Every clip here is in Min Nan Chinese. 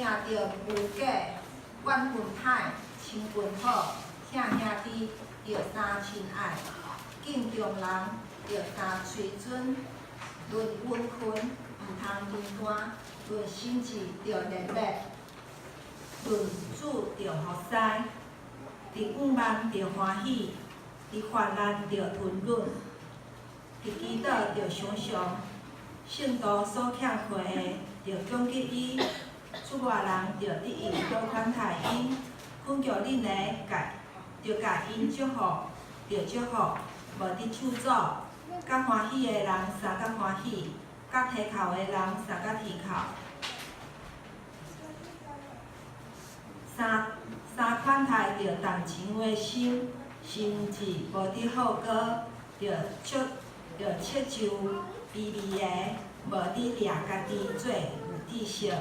聽著虛假，怨恨歹，親近好，疼兄弟，著三親愛，敬重人，著三吹尊，論殷勤，毋通貧惰，論心志，著熱烈，論主著服侍，佇仰望著歡喜，佇患難著吞忍，佇祈禱著常常，聖徒所欠虧的，著供給伊；出外人著得以好款待𪜶，懇求恁的，共著共𪜶祝福，著祝福，無得咒詛。佮歡喜的人相佮歡喜，佮啼哭的人相佮啼哭。三三款待著同情的心，心志無得好高，著切著切就卑微的，無得掠家己做有知識，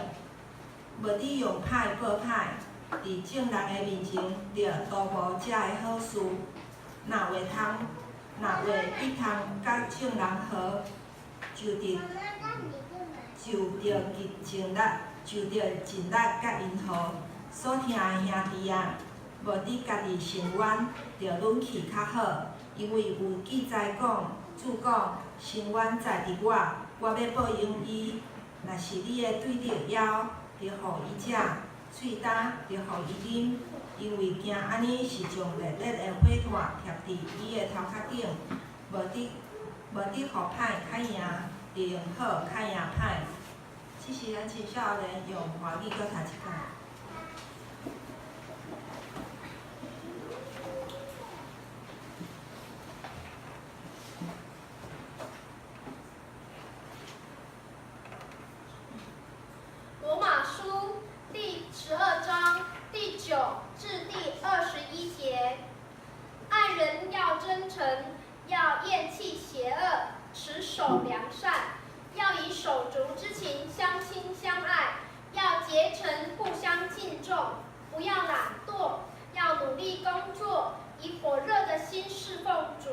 無得用歹報歹，佇眾人的面前著圖謀遮的好事。若話通，若話欲通佮眾人和，就得就著盡力，就著盡力佮𪜶和。所疼的兄弟啊，無得家己伸冤，著忍氣較好，因為有記載講，主講，伸冤在佇我，我欲報應伊。若是你的對敵枵，著予伊食；喙焦，著予伊啉。因為行按呢是將熱熱的火炭疊佇伊的頭殼頂，無得予歹較贏，著用好較贏歹。這是咱青少年用華語閣讀一擺。羅馬書第12章第9至第21節，愛人要真誠，要厭棄邪惡，持守良善，要以手足之情相親相愛，要竭誠互相敬重，不要懶惰，要努力工作，以火熱的心事奉主，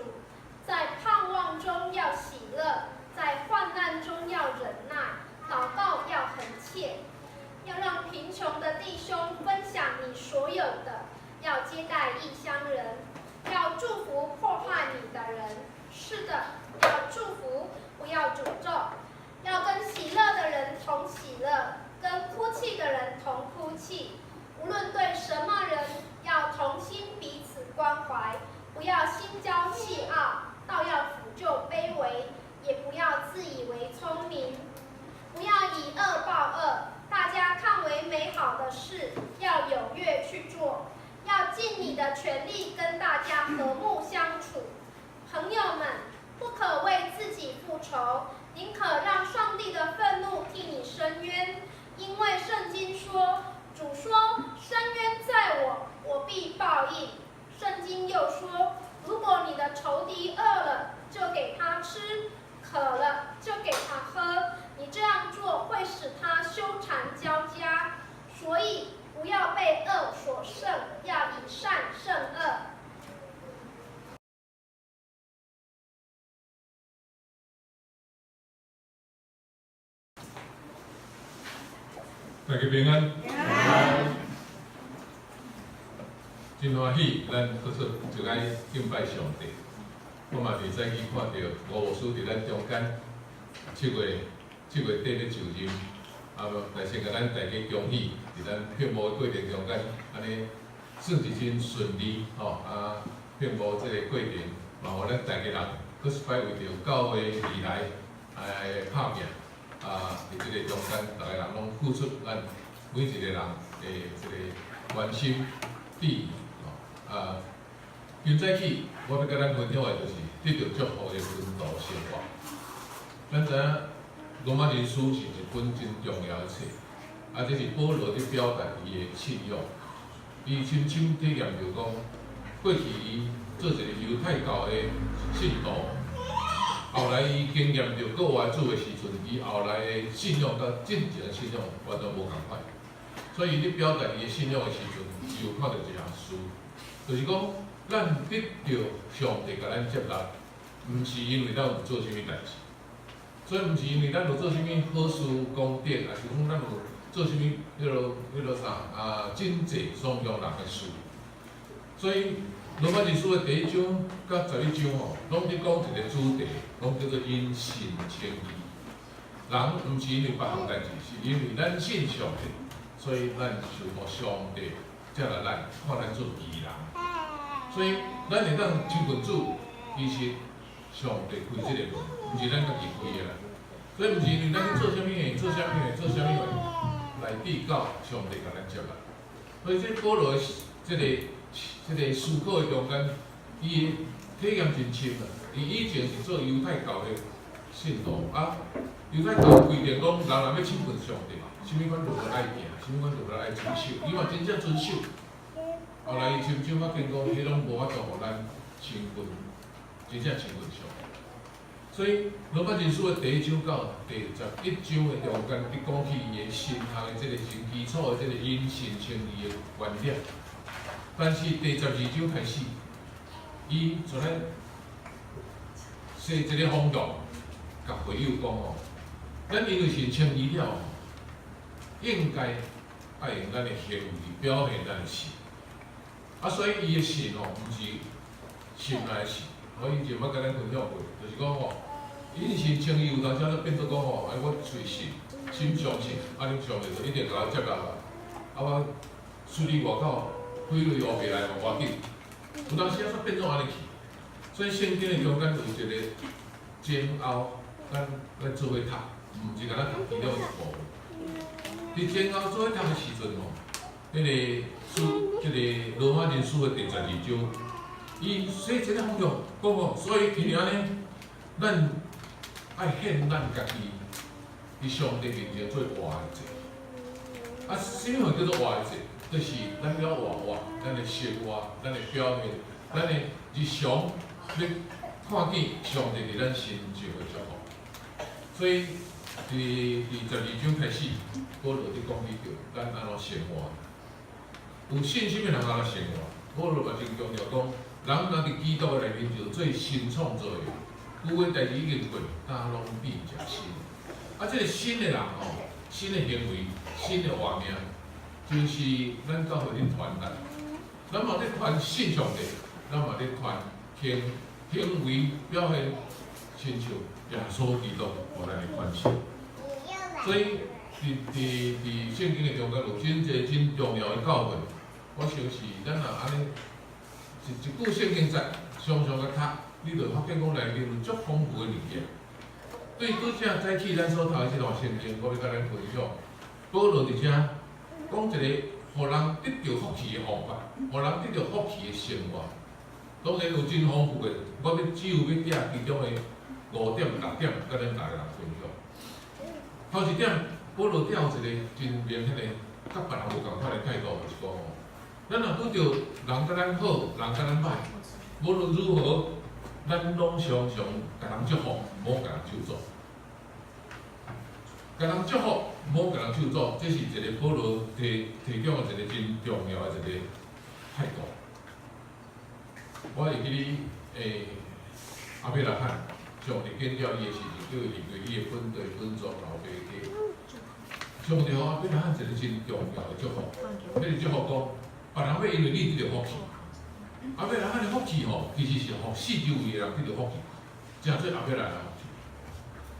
在盼望中要喜樂，在患難中要忍耐，禱告要恆切，要讓貧窮的弟兄分享你所有的，要接待異鄉人，要祝福迫害你的人。是的，要祝福，不要詛咒。要跟喜樂的人同喜樂，跟哭泣的人同哭泣。無論對什麼人，要同心彼此關懷，不要心驕氣傲，倒要俯就卑微，也不要自以為聰明。不要以惡報惡，大家看為美好的事，要踴躍去做，要盡你的全力跟大家和睦相處。朋友們，不可為自己復仇，寧可讓上帝的憤怒替你伸冤，因為聖經說，主說：伸冤在我，我必報應。聖經又說，如果你的仇敵餓了，就給他吃；渴了，就給他喝。你這樣做會使他羞慚交加。所以不要被惡所勝，要以善勝惡。大家平安。真歡喜，咱閣說就愛敬拜上帝。我嘛佇早起看著吳牧師佇咱中間，7月底咧就任，啊無，來先共咱大家恭喜，佇咱聘牧的過程中間，按呢算是真順利吼，啊，聘牧這个過程，嘛予咱大家人閣一擺為著教會未來來拍拚。啊，佇這个中間，逐个人攏付出咱每一个人的這个關心、注意，吼啊。今早起，我欲佮咱分享的就是得著祝福的門徒生活。咱知影羅馬人書是一本真重要的冊，啊，這是保羅佇表達伊的信仰，伊深深體驗著講，過去伊做一个猶太教的信徒。後來伊經驗著閣活主的時陣，伊後來的信仰佮進前的信仰完全無仝款。所以伊咧表達伊的信仰的時陣，伊有看著一項事，就是講咱得著上帝共咱接納，毋是因為咱有做啥物代誌，所以毋是因為咱有做啥物好事功德，抑是講咱有做啥物？彼落彼落啥啊？真濟雙向人的事。所以羅馬人書的第一章佮11章吼，攏佇講一個主題，攏叫做因信稱義。人毋是因為別項代誌，是因為咱信上帝，所以咱受予上帝接納咱，看咱做義人。所以咱會當親近主，其實上帝開這个門，毋是咱家己開的啦。所以毋是因為咱去做啥物的，做啥物的，做啥物的，來比較上帝共咱接納。所以這保羅的這個思考的中間，伊的體驗真深啊。伊以前是做猶太教的信徒啊，猶太教規定講，人若欲親近上帝，啥物款路都愛行，啥物款路都愛遵守，伊嘛真正遵守。後來伊深深發現講，彼攏無法度予咱親近，真正親近上帝。所以羅馬人書的第一章到第11章的中間，佇講起伊的神學的這個真基礎的這個因信稱義的觀點。但是第12章開始，伊就來設一個方向，共會友講吼，咱因為信稱義了，應該愛用咱的行為表現咱的信。啊，所以伊的信吼，毋是心內的信。我以前捌共咱分享過，就是講吼，因信稱義有當時都變做講吼，哎，我隨信，心相信，啊，恁上帝就一定共我接納啊。啊，我出去外口，開雷烏白來嘛無要緊。有當時啊，煞變做按呢去。所以聖經的中間有一個前後，咱來做伙讀，毋是干焦讀其中一部分。佇前後做伙讀的時陣吼，彼個書，這個羅馬人書的第12章，伊寫這個方向講吼，所以因為按呢，咱愛獻咱家己佇上帝面前做活的祭。啊，啥物叫做活的祭？就是咱了活活，咱的生活，咱的表現，咱的日常，欲看見上帝佇咱身上的祝福。所以，佇第12章開始，保羅佇講起著咱按怎生活。有信心的人按怎生活？保羅嘛真強調講，人若佇基督的內面就做新創造的，舊的代誌已經過，今攏變成新。啊，這個新的人吼，新的行為，新的活命，就是咱教會咧傳達。咱嘛咧傳信上帝，咱嘛咧傳行行為表現，親像耶穌基督予咱的款式。所以，佇聖經的中間有真濟真重要的教訓。我想是咱若按呢一一句聖經節，常常共讀，你就發現講內面有足豐富的物件。對拄才早起咱所讀的這段聖經，我欲共咱分享。保羅佇遮講一個予人得著福氣的方法，予人得著福氣的生活。當然有真豐富的，我欲只有欲掠其中的五點六點，共咱逐个人分享。頭一點，保羅掠有一個真明顯的，佮別人無仝款的態度，就是講吼，咱若拄著人共咱好，人共咱歹，無論如何，咱攏常常共人祝福，無共人咒詛。共人祝福，無共人咒詛，這是一個保羅提提供的一個真重要的一個態度。我會記得，亞伯拉罕上帝揀召伊的時陣，叫伊離開伊的本地本族老爸家。上帝予亞伯拉罕一個真重要的祝福，彼個祝福講，別人欲因為你得著福氣。亞伯拉罕的福氣吼，其實是予四周圍的人得著福氣，誠做亞伯拉罕的福氣。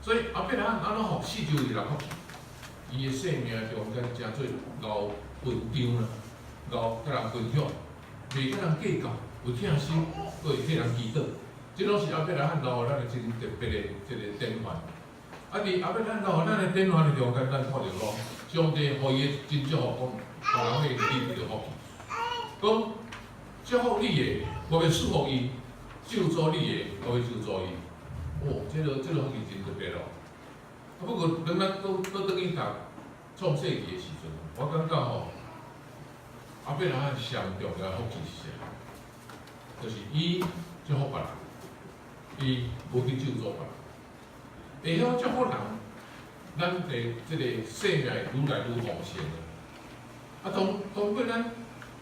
所以亞伯拉罕按怎予四周圍的人福氣？伊的生命中間誠做𠢕分張啦，𠢕共人分享，袂共人計較，有疼心，閣會替人祈禱。這攏是亞伯拉罕留予咱的真特別的這個典範。啊，佇亞伯拉罕留予咱的典範的中間，咱看著講，上帝予伊的真祝福，講別人欲因為你得著福氣，講祝福你的，我欲賜福伊；咒詛你的，我欲咒詛伊。哦，這個福氣真特別哦。啊，不過當咱閣閣轉去讀創世記的時陣，我感覺吼，亞伯拉罕上重要的福氣是啥？就是伊祝福別人，伊無去咒詛別人。會曉祝福人，咱的這個生命會愈來愈豐盛。啊，當當過咱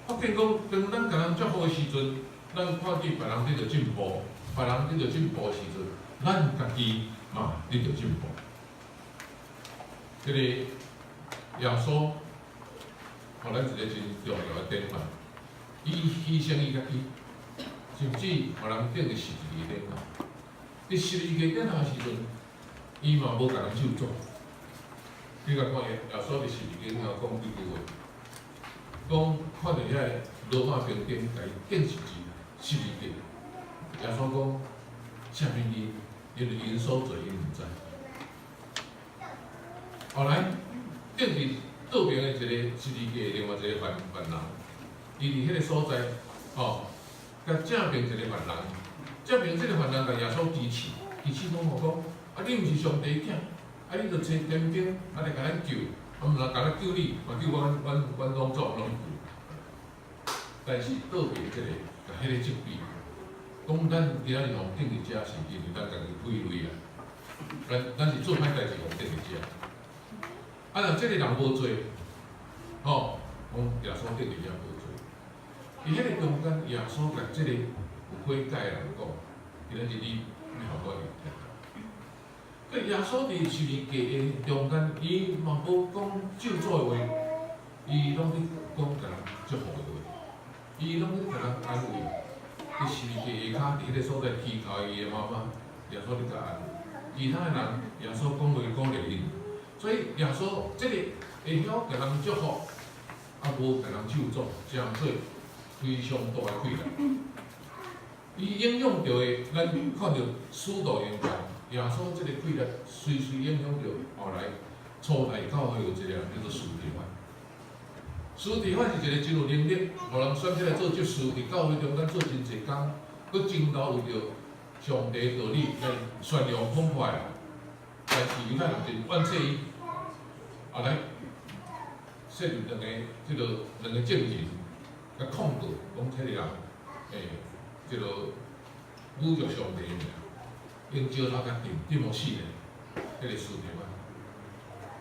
發現講，當咱共人祝福的時陣，咱看見別人得著進步，別人得著進步的時陣，咱家己嘛得著進步。這個耶穌，予咱一個真重要的典範，伊犧牲伊家己，甚至予人釘佇十字架頂頭。佇十字架頂頭的時陣，伊嘛無共人咒詛。你共看耶穌佇十字架頂頭講幾句話，講看著遐个羅馬兵丁共伊釘十字架，耶穌講：赦免𪜶，因為𪜶所做𪜶毋知。後來釘佇倒爿的一個十字架另外一個犯人，伊佇彼個所在，吼，共正爿一個犯人，正爿這個犯人共耶穌支持，支持講吼講，啊你毋是上帝囝，啊你著揣天兵，啊來共咱救，啊毋若共咱救你，嘛救阮攏總攏救。但是倒爿這個共彼個責備，講咱今仔日予釘佇遮是因為咱家己悔罪啊，咱是做歹代誌予釘佇遮。啊，若這個人無罪，吼，講耶穌釘佇遮無罪。佇彼個中間，耶穌共這個有悔改的人講，今仔日你欲予我入天堂。所以耶穌佇十字架的中間，伊嘛無講咒詛的話，伊攏咧講共人祝福的話，伊攏咧共人安慰。佇十字架下跤，佇彼個所在祈求伊的媽媽，耶穌咧共安慰。其他的人，耶穌講話鼓勵𪜶。所以耶穌這個會曉共人祝福，啊無共人咒詛，這樣做非常大的氣力。伊影響著的，咱看著使徒行傳，耶穌這個氣力隨隨影響著後來初代教會有一個人叫做司提反。司提反是一個真有能力，予人選起來做執事，佇教會中間做真濟工，閣真𠢕為著上帝道理來宣揚澎湃。但是猶太人真怨斥伊，後來設立兩個這个兩個證人，共控告，講這個人，這个侮辱上帝的名，用石頭共釘，釘予死咧。彼个司提反，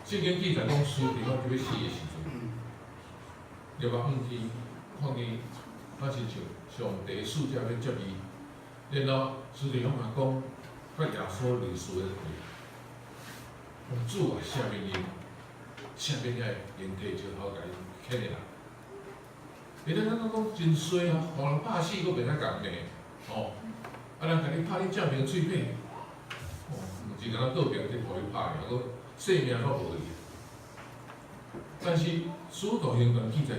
聖經記載講司提反就欲死的時陣，入目遠去看見，好親像上帝使者欲接伊，然後司提反嘛講，佮耶穌類似的話，講主啊，赦免𪜶，赦免遐用提石頭共伊牽的人。伊咧感覺講真衰啊，予人拍死閣袂使共罵，吼！啊，人共你拍你正爿喙䫌，吼，毋是干焦倒爿去予伊拍，啊，閣性命煞無去。但是使徒行傳記載，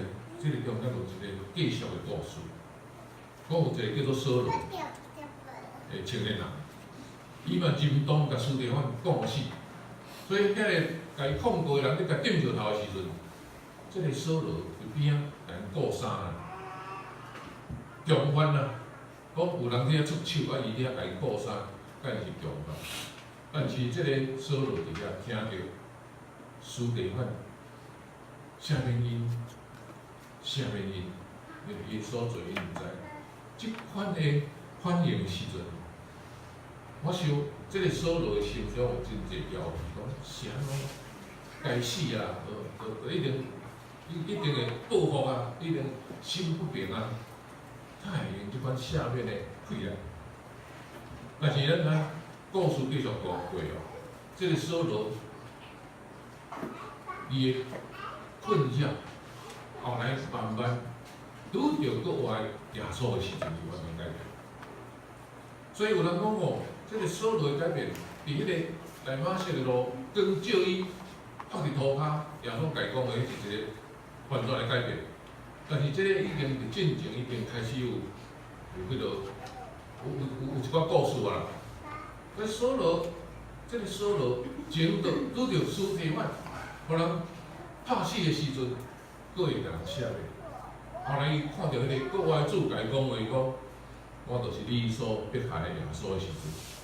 這个中間有一個繼續的故事，講有一個叫做掃羅的青年人，伊嘛真當共司提反講予死，所以遐个共伊控告的人咧共釘石頭的時陣，這个掃羅佇邊仔共𪜶顧衫啦，強犯啦，講有人佇遐出手，啊伊佇遐共𪜶顧衫，敢是強犯。但是這个掃羅佇遐聽著司提反赦免𪜶，赦免𪜶，因為𪜶所做𪜶毋知。這款的反應的時陣，我想這个掃羅的心中有真濟焦慮，講是按怎該死啊，就一定一定會報復啊，一定心不平啊，才會用這款赦免的氣力。但是咱看故事繼續過過哦，這个掃羅伊的困擾，後來慢慢拄著閣活耶穌的時陣，伊完全改變。所以有人講哦，這个掃羅的改變，佇彼個大馬色的路，光照伊拍佇塗跤，耶穌共伊講的，彼是一個完全的改變。但是這个已經佇進前已經開始有彼个有一寡故事啊啦。所以掃羅，這个掃羅前度拄著司提反，予人拍死的時陣，閣會共人赦免。後來伊看著彼个國外主共伊講話講，我就是你所迫害的耶穌的時陣，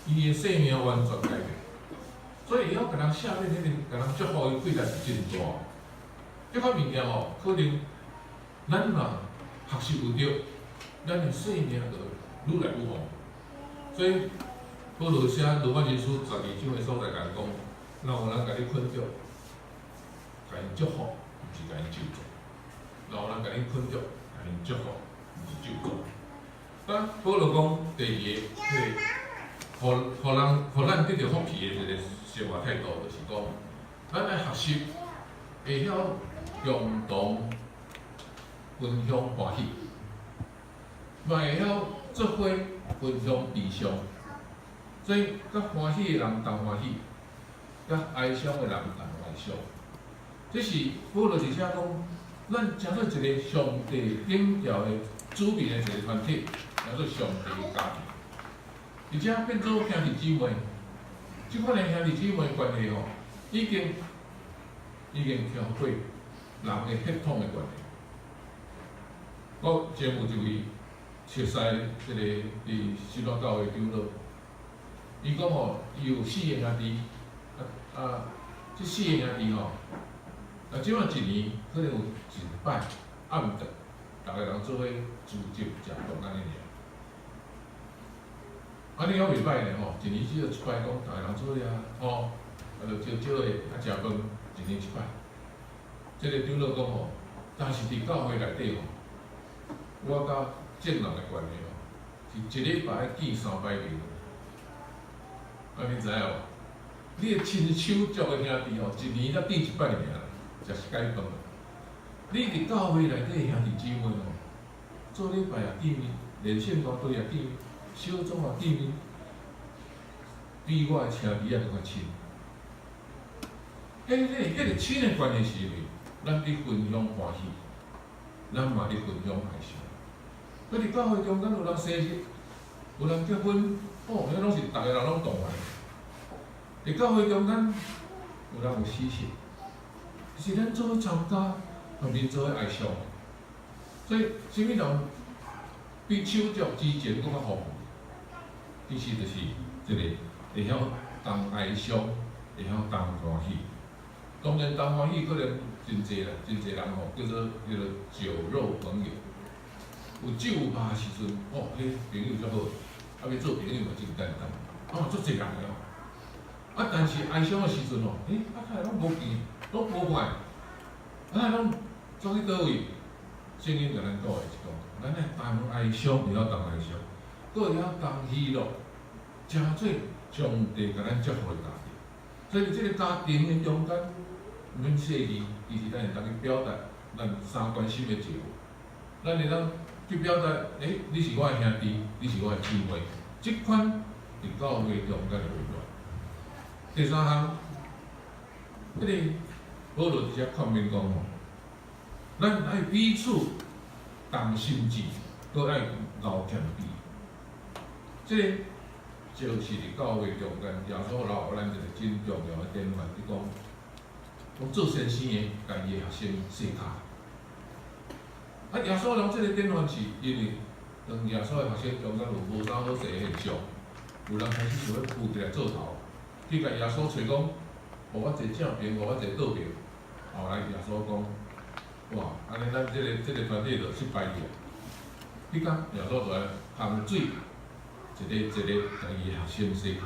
伊的生命完全改變。所以會曉共人赦免，彼个共人祝福的氣力是真大。這款物件吼，可能咱若學習有著，咱的生命就愈來愈好。所以保羅寫羅馬人書12章的所在，共講，若有人共你困著，共𪜶祝福，毋是共𪜶咒詛；若有人共你困著，共𪜶祝福，毋是咒詛。啊，保羅講第二个，彼个，予人予咱得著福氣的一个生活態度，就是講，咱愛學習會曉共同分享歡喜，嘛會曉做伙分享悲傷。所以，佮歡喜的人同歡喜，佮哀傷的人同哀傷。這是保羅佇遮講，咱成做一個上帝頂條的子民的一個團體，叫做上帝的家庭。而且變做兄弟姊妹，這款的兄弟姊妹關係吼，已經超過人的血統的關係。我前有一位熟似這個佇新莊教會長老，伊講吼，伊有四個兄弟，這四個兄弟吼，這擺一年可能有一擺暗頓，逐个人做伙聚集食飯按呢爾。按呢猶袂䆀呢吼，一年只有一擺講，逐个人做伙啊，吼，就少少的食飯，一年一擺。這個長老講吼，但是佇教會內底吼，我佮眾人的關係吼，是一禮拜愛見三擺面。你知影無？你的親手足的兄弟吼，一年才見一擺爾，食一擺飯。你佇教會內底兄弟姊妹吼，做禮拜也見面，連聖大隊也見面，小組也見面，比我的兄弟仔閣較親。彼個親的關係是因為咱佇分享歡喜，咱嘛佇分享哀傷。佮佇教會中間有人生日，有人結婚，哦，彼攏是逐个人攏動員。佇教會中間有人有喜訊，是咱做伙參加，和恁做伙哀傷。所以，啥物人比手足之情閣較豐富？其實就是這個會曉同哀傷，會曉同歡喜。當然，同歡喜可能真濟啦，真濟人吼叫做酒肉朋友。有酒有肉的時陣，哦，彼朋友足好，欲做朋友嘛真簡單，哦，足濟人的哦。但是哀傷的時陣哦，哪會攏無見，攏無看，哪會攏走去佗位？聖經共咱講的是講，咱愛同哀傷，會曉同哀傷，閣會曉同喜樂，成做上帝共咱祝福的家庭。所以，這个家庭的中間，毋免細膩，其實咱會當去表達咱相關心的一個，咱會當去表達，你是我的兄弟，你是我的姊妹，這款佇教會中間的溫暖。第三項，彼个保羅佇遮勸勉講吼，咱愛彼此同心志，閣愛熬謙卑。這个就是佇教會中間，耶穌留予咱一個真重要的典範，伊講，講做先生的，共伊的學生洗跤。耶穌留這个典範是因為當耶穌的學生中間有無啥好勢的現象，有人開始想欲浮起來做頭，去共耶穌揣講，予我坐正爿，予我坐倒爿。後來耶穌講，哇，按呢咱這个團體就失敗去啊！彼工耶穌就來含水，一个一个共伊學生洗跤。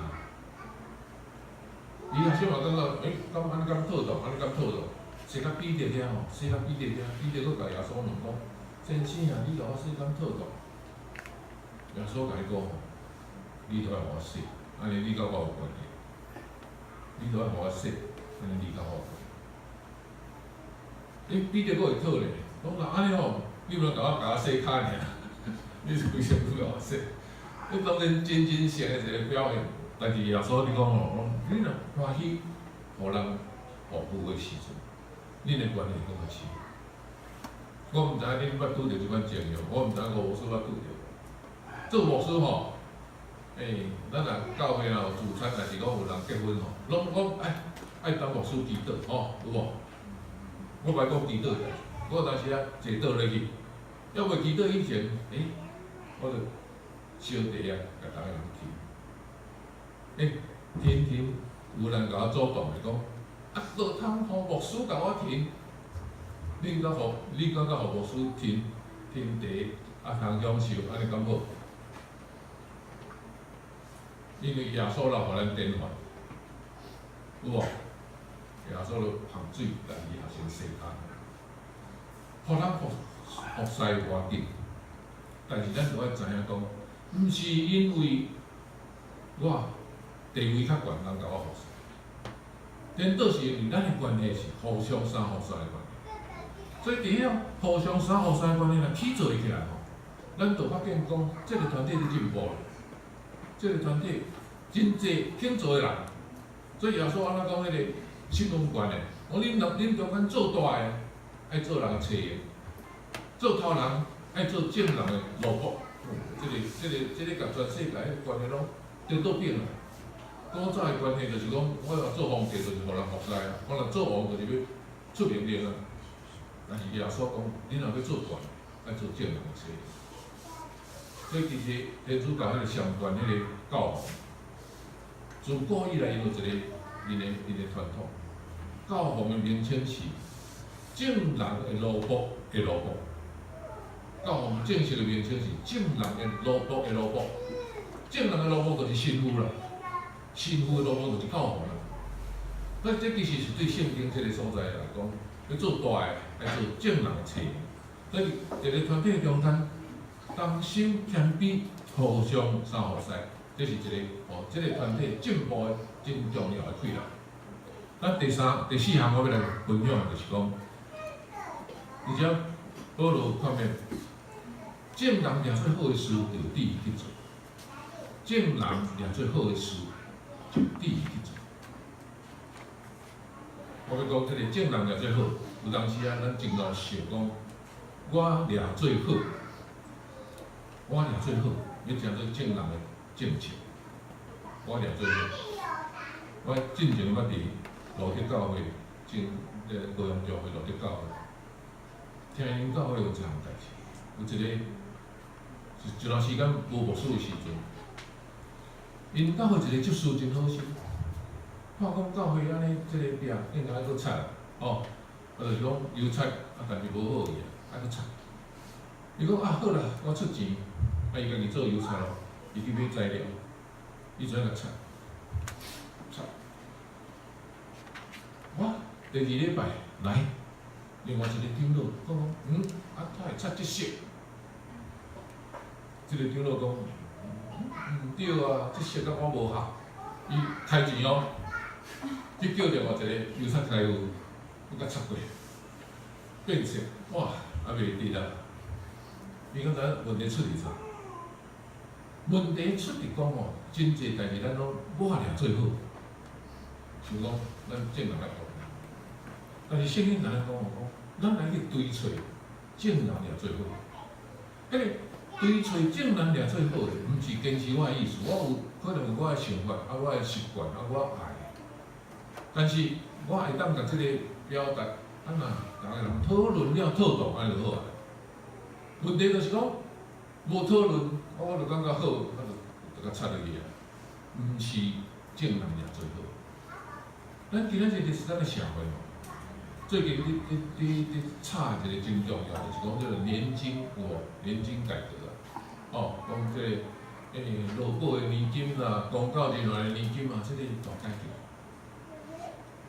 伊學生嘛感覺，敢按呢敢妥當，按呢敢妥當？洗甲彼得遐吼，洗甲彼得遐，彼得閣共耶穌問講：先生啊，你共我洗敢妥當？耶穌共伊講吼，你著愛予我洗，按呢你佮我有關係。你著愛予我洗，按呢你佮我有關係。彼得閣會討咧，講若按呢吼，你毋通共我洗跤爾，你是規身軀共我洗。你當然真真實的一個表現，但是耶穌你講吼，你若歡喜予人服務的時陣，恁的關係閣較親。我毋知影恁捌拄著這款情形，我毋知影吳牧師捌拄著。做牧師吼，咱若教會若有聚餐，抑是講有人結婚吼，攏講愛當牧師祈禱吼，有無？我袂講祈禱代誌，我有當時啊坐倒落去，猶未祈禱以前，我就燒茶啊，共逐个人停。停停，有人共我阻擋的講，無通予牧師共我停，你感覺予牧師停停茶，通享受，按呢敢好？因為耶穌留予咱典範，有無？耶穌就含水共伊學生洗跤，予咱服侍無要緊，但是咱著愛知影講，毋是因為我地位較懸，人共我服侍，顛倒是因為咱的關係是互相相服侍的關係，所以佇遐互相相服侍的關係若起做起來吼，咱就發現講，這個團體佇進步了，這個團體真濟肯做的人，所以耶穌按怎講彼個新聞權的，講恁人恁中間做大的，愛做人的冊用；做頭人愛做眾人的奴僕。這個，共全世界彼個關係攏顛倒變啦。古早的關係就是講，我若做皇帝就是予人服侍啊，我若做王就是欲出命令啊。但是耶穌講，恁若欲做大，愛做眾人的冊用。所以其實天主教彼個相關彼個教皇，自古以來𪜶有一個𪜶的傳統，教皇的名稱是眾人的奴僕的奴僕。教皇正式的名稱是眾人的奴僕的奴僕，眾人的奴僕就是神父啦，神父的奴僕就是教皇啦。所以這其實是對聖經這個所在來講，欲做大的，愛做眾人的冊用。所以一個團體中間，同心謙卑，互相相服侍，這是一個哦，這個團體進步的真重要的氣力。咱第三、第四項我欲來分享的就是講，而且保羅勸勉眾人掠做好的事，就致意去做；眾人掠做好的事，就致意去做。我欲講這個眾人掠做好，有當時啊，咱真𠢕想講，我掠做好，我掠做好，欲成做眾人的政策。我掠做好，我進前捌佇路德教會，進高雄教會路德教會，聽𪜶教會有一項代誌，有一個一段時間無牧師的時陣，𪜶教會一個執事真好心，看講教會按呢，這個壁應該愛閣擦，吼，啊就是講油漆啊，但是無好去啊，愛閣擦。伊講啊好啦，我出錢，啊伊家己做油漆咯，伊去買材料，伊就共擦，擦。哇，第二禮拜來，另外一個長老講講，啊，他會擦這色。這個長老講，毋對啊，這色佮我無合。伊開錢哦，去叫另外一個油漆師傅，閣共擦過，變色，哇，啊袂得啊！你敢知影問題出佇啥？問題出佇講吼，真濟代誌咱攏我掠做好，想講咱眾人愛講。但是聖經共咱講吼，講咱來去追揣眾人掠做好。彼個追揣眾人掠做好的，毋是堅持我的意思，我有可能有我的想法，啊，我的習慣，啊，我愛。但是我會當共這個表達，啊若逐个人討論了妥當，按呢就好啊。問題就是講，無討論，我就感覺好，我就共插入去啊。毋是眾人掠做好。咱今仔日就是咱的社會吼，最近佇吵一個真重要，就是講這個年金有無？年金改革啊，哦，講這個勞保的年金啦，公教人員的年金啊，這個大改革。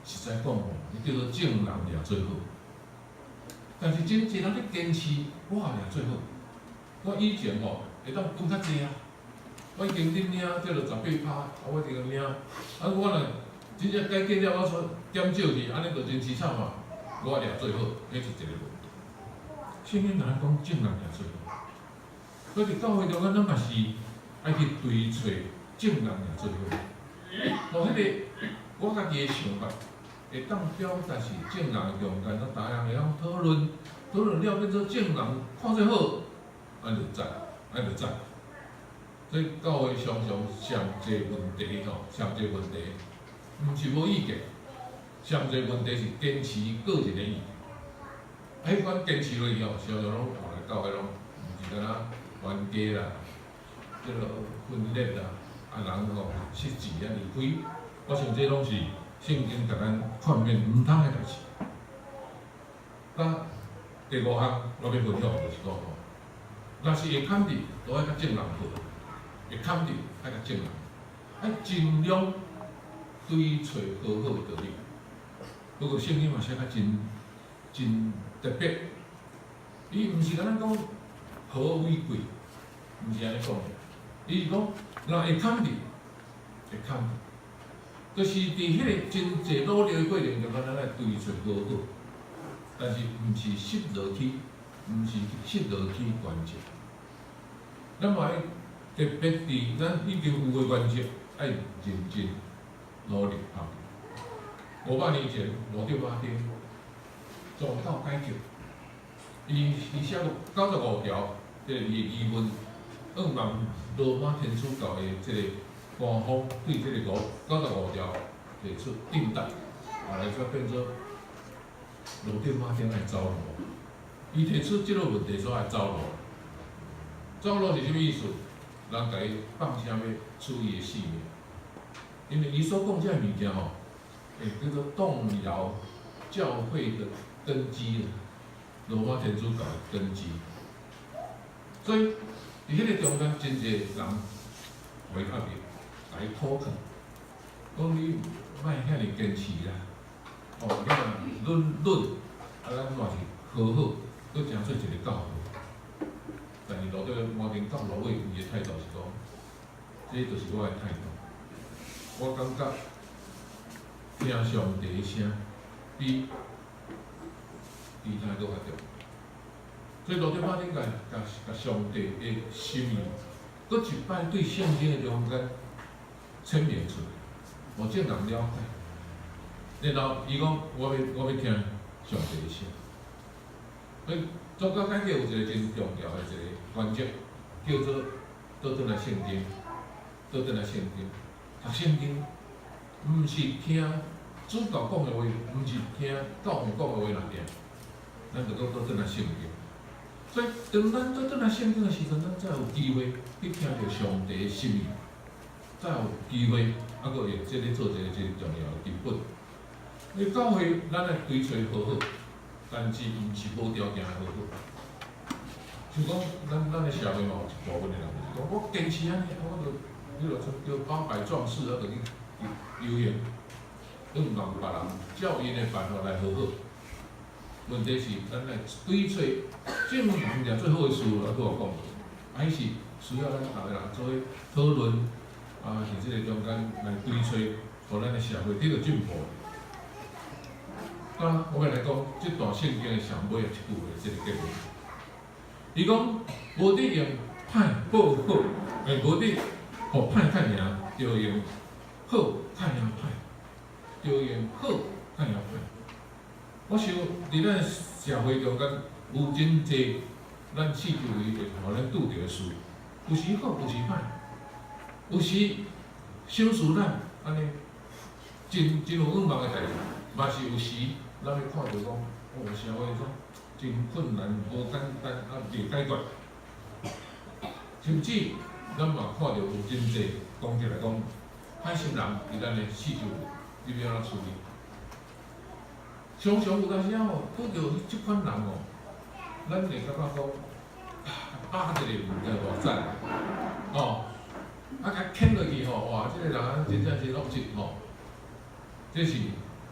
實在講吼，伊叫做眾人掠做好，但是真濟人咧堅持我掠做好。我以前吼會當分較濟啊，我已經恁領叫做18%，啊我已經領，啊我若真正改革了，我說減少去，按呢就真淒慘嘛。我掠做好，彼是一個問題。聖經共咱講眾人掠做好，所以佇教會中間，咱嘛是愛去追揣眾人掠做好。哦，彼個我家己的想法，會當表達是眾人的中間，咱逐人會當討論，討論了變做眾人看做好，按呢就讚，按呢就讚。所以教會常常上濟問題吼，上濟問題，毋是無意見，上濟問題是堅持個人的意見。啊，彼款堅持落去吼，常常攏後來教會攏毋是敢若冤家啦，這個分裂啦，啊人吼失志啊離開。我想這攏是聖經共咱勸勉毋通的代誌。那第五項我欲分享就是講吼，若是會堪得，都愛佮眾人好；會堪得，愛佮眾人，愛盡量追揣和好的道理。不過聖經嘛寫較真真特別，伊毋是共咱講和為貴，毋是按呢講的，伊是講若會堪得，會堪得。就是佇彼个真濟努力的過程中間，咱愛追揣好好，但是毋是失落去，毋是失落去原則。咱嘛愛特別佇咱已經有的原則，愛認真努力拍拼。500年前，羅德馬丁宗教改革，伊寫95條，這個伊的疑問，向望羅馬天主教的這個官方對這個95條提出訂答，後來才變做羅德馬丁愛走路。伊提出這個問題，煞愛走路。走路是啥物意思？人共伊放聲欲取伊的性命，因為伊所講這个物件吼，會叫做動搖教會的根基，羅馬天主教的根基。所以，佇彼個中間，真濟人予伊壓力，共伊苦勸，講你莫遐爾堅持啦，哦，你若忍忍，啊，咱嘛是和好，閣成做一個教會。但是羅德馬丁到落尾，伊的態度是講，這就是我的態度。我感覺聽上帝的聲比其他閣較重要。所以羅德馬丁共共共上帝的心意，閣一擺對聖經的中間闡明出來，予眾人了解。然後伊講，我欲聽上帝的聲。所以宗教改革有一個真重要的一個原則，叫做倒轉來聖經，倒轉來聖經，讀聖經，毋是聽主教講的話，毋是聽教皇講的話爾爾，咱就閣倒轉來聖經。所以，當咱倒轉來聖經的時陣，咱才有機會去聽著上帝的心意，才有機會，啊，閣用這个做一個真重要的根本。你教會，咱愛追揣和好，但是毋是無條件的和好。像講，咱的社會嘛有一部分的人就是講，我堅持按呢，我就，彼落像叫800壯士啊，就去遊行，閣毋共別人照𪜶的辦法來和好。問題是，咱來追揣眾人掠最好的事，啊，拄有講，還是需要咱逐个人做伙討論，啊，佇這个中間來追揣，予咱的社會得到進步。啊，我欲來講這段聖經的上尾一句話，這个結論。伊講無得用歹報好，欸，無得予歹較贏，著用好較贏歹，著用好較贏歹。我想佇咱社會中間有真濟咱四周圍會予咱拄著的事，有時好，有時歹，有時賞賜咱按呢真真有願望的代誌，嘛是有時咱會看著講，哦，社會中真困難，無簡單，啊，袂解決。甚至咱嘛看著有真濟講起來講，歹心人佇咱的四周圍，你欲按怎處理？常常有當時仔吼，拄著這款人哦，咱會感覺講，啊，打一個毋知偌讚，哦，啊，共牽落去吼，哇，這個人啊，真正真惡質吼，這是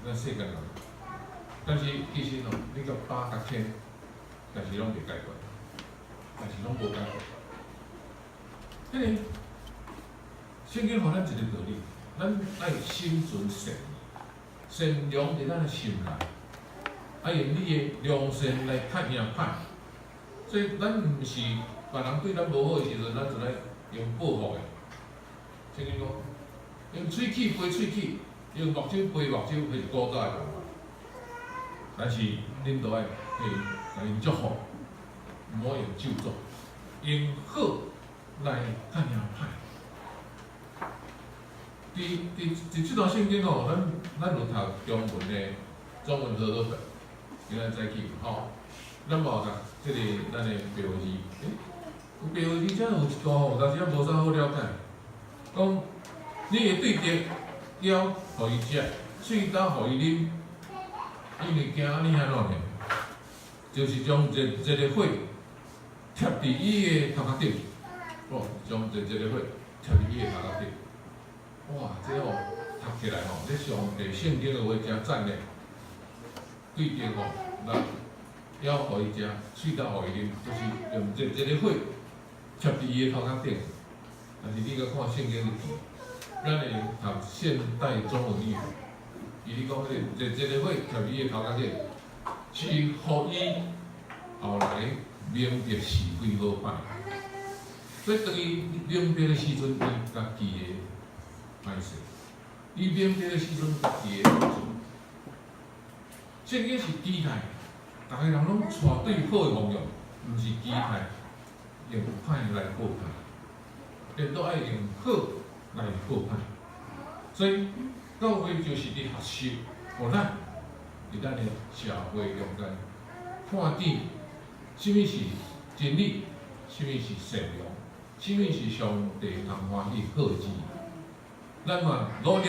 咱世間人。但是其實哦，你共打共牽，但是攏袂解決，但是攏無解決。彼个聖經予咱一个道理，咱愛心存善，善良佇咱的心內，愛用你的良善來較贏歹。所以咱毋是別人對咱無好的時陣，咱就來用報復的。聖經講，用喙齒賠喙齒，用目睭賠目睭，彼是古早的辦法。但是恁都愛去共𪜶祝福，毋好用咒詛，用好來較贏歹。佇這段聖經吼，咱有讀中文的中文和合本，今仔早起吼，咱嘛有讀這个咱的白話字，欸，有白話字遮有一段吼，有當時仔無啥好了解，講你會對敵枵，予伊食，喙焦，予伊啉，因為驚你按怎呢？就是將熱熱的火貼佇伊的頭殼頂，哦，將熱熱的火貼佇伊的頭殼頂。哇，這吼讀起來吼，這上帝聖經的話誠讚咧。對敵吼，來枵予伊食，喙焦予伊啉，就是用熱熱的火貼佇伊的頭殼頂。但是你閣看聖經日記，咱會讀現代中文譯本，伊咧講彼個一個火貼伊的頭殼頂，是予伊後來明白是非好歹。所以當伊明白的時陣，伊家己會歹勢；伊明白的時陣，家己會好處。聖經是期待，逐个人攏帶對好的方向，毋是期待用歹來報歹，顛倒愛用好來報歹。所以教會就是佇學習，予咱佇咱的社會中間看見啥物是真理，啥物是善良，啥物是上帝通歡喜好的旨意。咱嘛努力，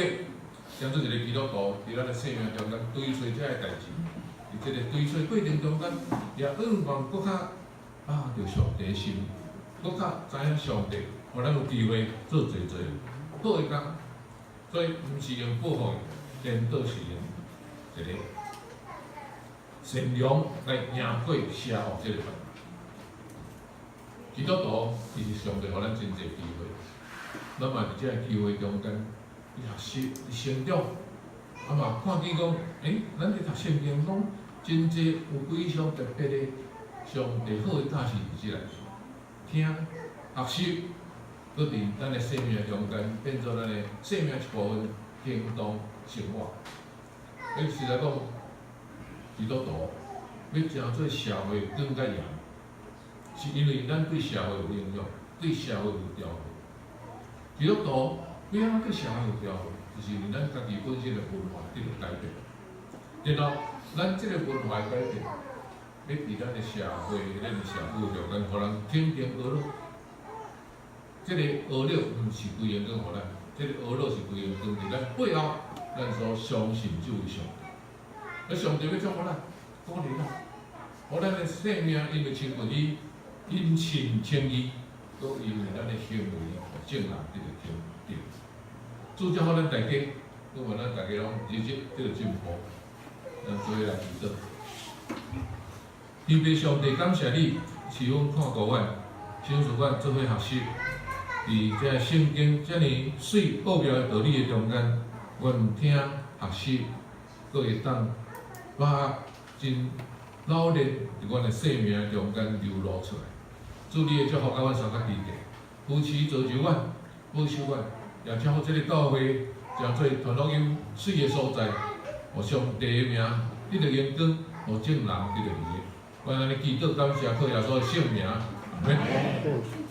當做一個基督徒，佇咱的生命中間追揣這个代誌，佇這個追揣過程中間，也向望閣較啊著上帝的心，閣較知影上帝，予咱有機會做濟濟好的工。所以毋是用報復，顛倒是用一個善良來贏過邪惡這個辦法。基督徒伊是上帝予咱真濟機會，咱嘛佇這个機會中間去學習、去成長，啊嘛看見講，咱佇讀聖經講真濟有幾項特別的上帝好的教示佇這內底，聽學習，閣佇咱的生命中間變做咱的生命一部分，行動生活。實在講，基督徒欲成做社會更較嚴，是因為咱對社會有影響，對社會有調和。基督徒欲按怎對社會有調和，就是因為咱家己本身的文化得著改變。然後，咱這个文化的改變，欲佇咱的社會、咱的社區中間，予人肯定學樂。這个學樂毋是規間講予咱，這个學樂是規間講佇咱背後，咱所相信這位上帝。啊，上帝欲創予咱，鼓勵咱，予咱的生命因為親近伊，因信稱義，閣因為咱的行為，予眾人得著肯定。主祝福咱大家，閣願咱大家攏日日得著進步。咱做伙來祈禱。天父上帝，感謝你，賜阮看顧阮，賞賜阮做伙學習。佇這聖經遮爾媠奧妙的道理的中間，阮聽學習，閣會當把真老練佇阮的生命中間流露出來。主你的祝福佮阮三甲基地，扶持造就阮，保守阮，也祝福這个教會成做傳福音媠的所在，予上帝的名得著榮光，予眾人得著利益。阮按呢祈禱感謝，靠耶穌的聖名，阿門。